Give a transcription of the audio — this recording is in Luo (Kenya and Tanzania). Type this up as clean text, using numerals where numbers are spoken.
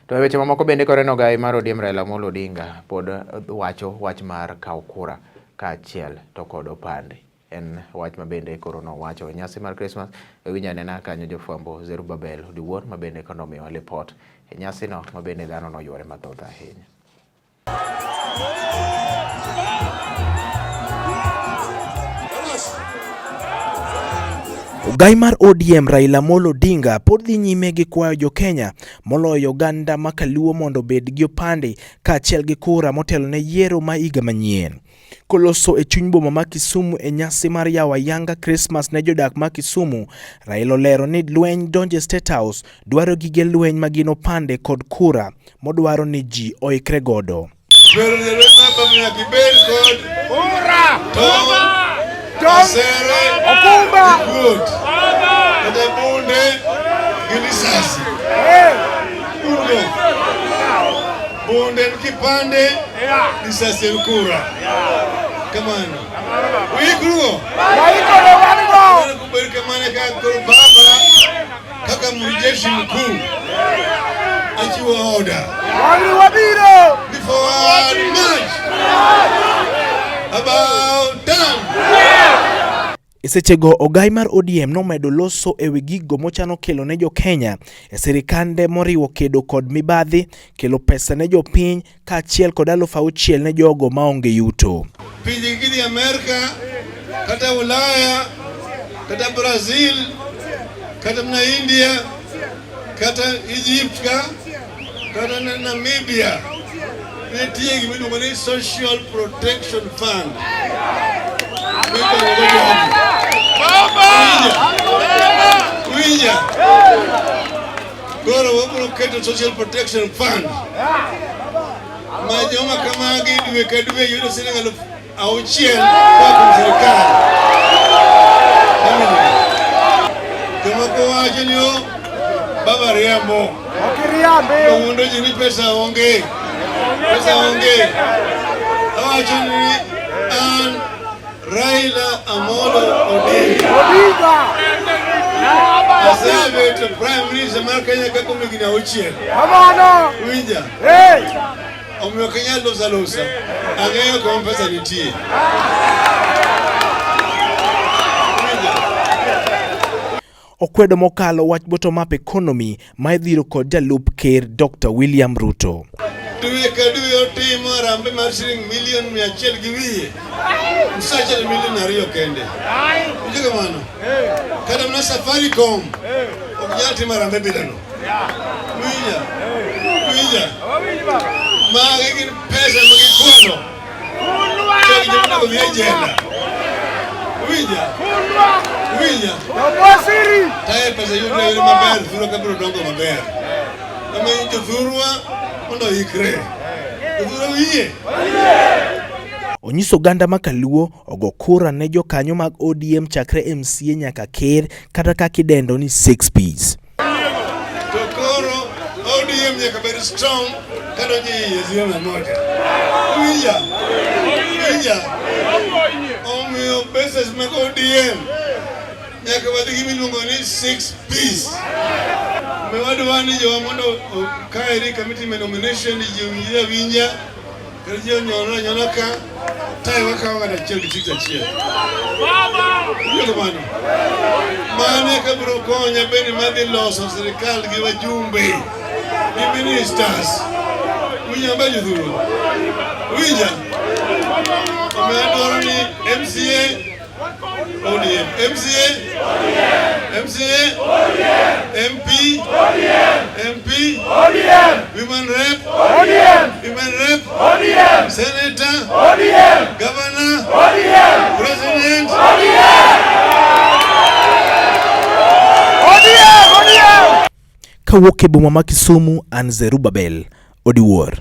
To e weche mamoko bende koreno ogai mar ODM Raila Amolo Odinga pod wacho wach mar kawo kura kaachiel to kod opande. En wach ma bende koro nowacho e nyasi mar Christmas. E winjo anena kanyo jofwambo Zerubabel Odiwuor ma bende kono omiyowa lipot e nyasino ma bende dhano noywore mathoth ahinya. Ogai mar ODM Raila Amolo Odinga pod dhi nyime gi kwayo jo-Kenya moloyo oganda ma Kaluo mondo obed gi opande kaachiel gi kura motelo ne yiero ma higa manyien. Koloso e chuny boma ma Kisumu e nyasi mar yawo ayanga Krismas ne jodak ma Kisumu, Raila olero ni lweny donjo e State House dwaro gige lweny ma gin opande kod kura modwaro ni ji oikre godo. Bedo jalweny mar baba nyaka ibed kod Kura! tong', asere, Okumba! gi kuot, kata bunde gi lisasi. Ungo. Bunde en kipande, lisasi en kura. Kamano. Uikrugo? Waikore wan go! Kamano kubed kamano ka koro baba kaka mjeshi mkuu achiwo order. Wang'ni wabiro! Ni forward march. About turn. E sechego ogai mar ODM nomedo loso e wi gigo mochano kelo ne jo-Kenya e sirikande moriwo kedo kod mibadhi, kelo pesa ne jopiny kaachiel kod 6,000 ne jogo maonge yuto. Pinje gidhi Amerka kata Ulaya kata Brazil kata mana India kata Egypt ka kata na Namibia nitie gima iluongo ni Social Protection Fund. Mikonyogo jogi. Winja. Koro wabiro keto Social Protection Fund ma joma kamagi dwe ka dwe yudo siling 6,000 koa kuom sirikal. Jomoko wacho ni o baba riambo. Ok iriambi! Owuondo ji ni pesa onge. Pesa onge. Awacho ni an Raila Amolo Odinga. Odinga! Asebedo Prime Minister mar Kenya ka kuom higni 6. Kamano! Winja. Hey! Omiyo ok inyal loso alosa. Ang'eyo kama pesa nitie. Winja. Okwedo mokalo wach bottom up economy ma idhiro kod jalup ker Dr. William Ruto. Dwe ka dwe otimo harambee mar siling milion 100 gi wiye. Msacha ni milion 2 kende. Winjo kamano? Kata mana Safaricom ok nyal timo harambee bilano. Winja? Winja? Magi gin pesa ma gikwalo. To gi joma onego dhi e jela. Winja? Winja? Jomwasiri! Tae pesa yudre yore maber, thurwa ka biro dongo maber. Omiyo jothurwa mondo oikre. Jothurwa uyie? Onyiso oganda ma Kaluo ogo kura ne jokanyo mag ODM chakre MCA nyaka ker kata kaka idendo ni 6 Ps. To koro ODM nyaka bed strong kadonjo e iye zero na moja. Winja? Winja? Omiyo bases mag ODM nyaka wadhi gi miluongo ni 6 Ps. Omiyo wadwa ni jowa mondo kaeri kama itime nomination ji owinjre awinja kendo ji onyonre anyona ka tae wakawo ng'ato achiel gi tik achiel. Winjo kamano? Mano eka biro konya bende madhi loso sirikal gi wajumbe gi ministers. Winja maber jothurwa? Winja? Omiyo adwaro ni MCA ODM, MCA MCA MP MP Women Rep Women Rep Senator Governor President ODM! ODM! Kawuok e boma ma Kisumu, an Zerubabel Odiwuor.